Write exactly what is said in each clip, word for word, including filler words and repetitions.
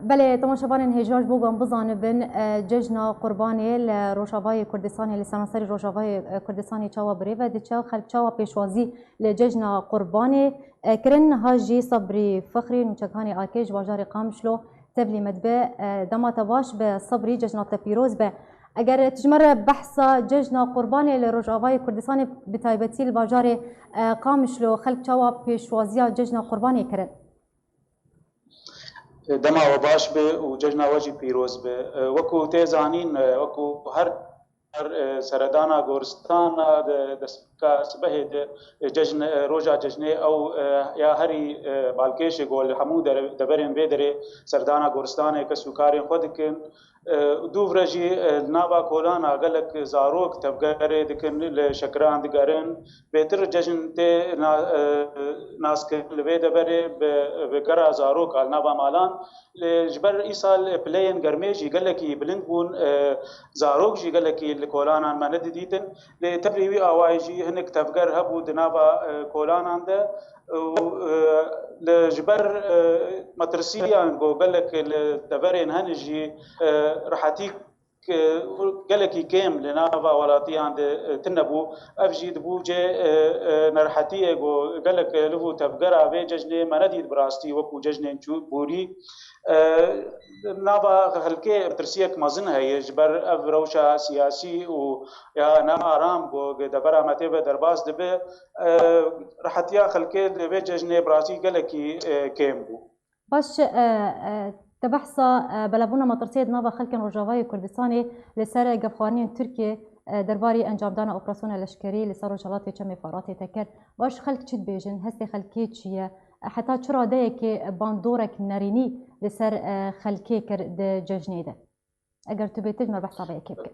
Belê, temaşevanên hêja ji bo wan bizanibin, e, cejna Qurbanê li Rojavayê Kurdistanê, li seranserî Rojavayê, e, Kurdistanê çawa birêve diçe, xelk çawa pêşwazî li cejna Qurbanê, e, kirin. Niha jî Sabrî Fixrî, nûçeghanê A K ji bajarê Qamişlo, tevlî me dibe. E, dema te baş be Sabrî, cejna te pîroz be. Eger tu ji me re behsa cejna Qurbanê li Rojavayê Kurdistanê, bi taybetî li bajarê, e, Qamişlo, xelk çawa pêşwaziya cejna Qurbanê kirin? Dema we baş be û cejna we jî pîroz be. Wekû tê zanîn, wekû her, her seredana goristana de, destpêka sibehê de, cejn, roja cejnê ew ya herî balkêş e ku li hemû dere-, deverên vê derê serdana goristanê kes û karên xwe dikin. Dûv re jî, e, li nava kolana gelek zarok tevgerê dikin, li şekiran digerin. Bêtir cejn tê na-, e, naskirin li vê deverê bi, bi gera zaroka li nava malan. Lê ji ber îsal pileyên germê jî gelekî bilind bûn, e, zarok jî gelekî li kolanan me nedidîtin. Lê tevlî wî awayî jî hinek tevger hebû di nava, e, kolanan de. û, e, li, ji ber, e, metirsiyan ku gelek li deverên hene jî, e, rehetî, e, gelekî kêm li nava welatiyan de, e, tune bû. Ev jî dibû cê, e, e, nerehetiyê ku gelek liv û tevgera vê cejnê me nedît bi rastî wekû cejnên çû-, borî. E, nava xelkê tirsiyek mezin heye ji ber ev rewşa siyasî û ya nearam ku devera me tê ve derbas dibe, e, rehetiya xelkê li vê cejnê bi rastî gelekî, e, kêm bû. Baş, e, e, te behsa, e, belebûna metirsiyê di nava xelkên Rojavayê Kurdistanê li ser gefxwarinên Tirkiyê, e, derbarî encamdana operasyona leşkerî li ser rojhelatê Çemê Firatê te kir. Baş, xelk çi dibêjin? Hestê xelkê çi ye? Heta çi radeyekê bandorek nerînî li ser, e, xelkê kir di cejnê de? Eger tu bêtir ji me behsa vê yekê bike.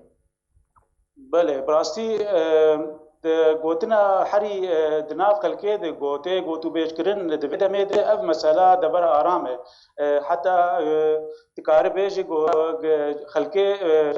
Belê, bi rastî, e, di gotina herî, e, di nav xelkê de gotê, gotûbêjkirin di vê demê de ev mesela devera aram e. E, heta, e, dikare bêje ku, e, xelkê,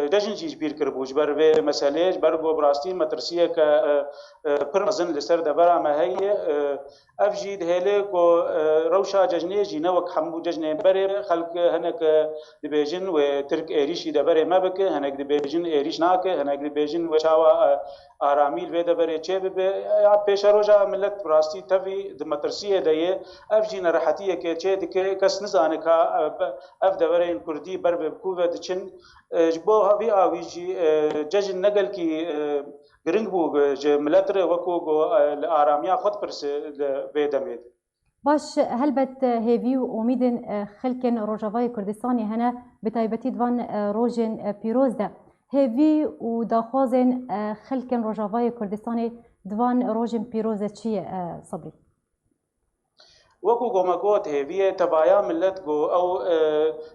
e, cejn jî ji bîr kiribû. Ji ber vê meseleyê, ji ber ku bi rastî metirsiyeke, e, e, pir mezin li ser devera me heye, e, Ev jî dihêle ku, e, rewşa cejnê jî ne wek hemû cejnên berê be. Xelk hinek, e, dibêjin wê Tirk êrîşî deverê me bike, hinek dibêjin êrîş nake, hinek dibêjin wê çawa, e, aramî li vê deverê çê bibe. Ya pêşeroja milet bi rastî tevî di metirsiyê de ye. Ev jî nerehetiyeke çê dike. Kes nizane ka, e, be-, ev deverên kurdî ber bi ku ve diçin. E, ji bo vî awî jî, e, cejn ne gelkî, e, giring bû, e, ji milet re wekû ku, e, li aramiya xwe dipirse li vê demê de. Baş, helbet, e, hêvî û omîdên, e, xelkên Rojavayê Kurdistanê hene, bi taybetî di van, e, rojên, e, pîroz de. Hêvî û daxwazên, e, xelkên Rojavayê Kurdistanê di van rojên pîroz de çi ye, e, Sabrî? Wekû ku me got, hêviyê tevaya milet ku ew, e,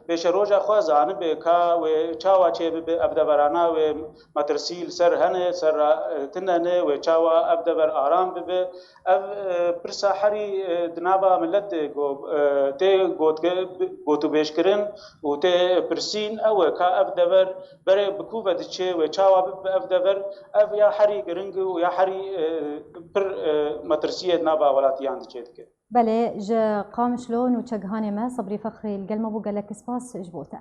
pêşeroja xwe zanibe ka wê çawa çêbibe, ev deverana wê metirsî li ser hene, ser ra, e, tune ne, wê çawa ev dever aram bibe. Ev, e, pirsa herî, e, di nava milet de ku, e, tê gotke-, gotûbêjkirin û tê pirsîn ew e ka ev dever berê bi ku ve diçe, wê çawa bibe ev dever, ev ya herî giring û ya herî, e, pir, e, metirsiyê di nava welatiyan de çêdike. Belê, ji Qamişlo nûçegihanê me Sebrî Fexrî li gel me bû, gelek spas ji bo te.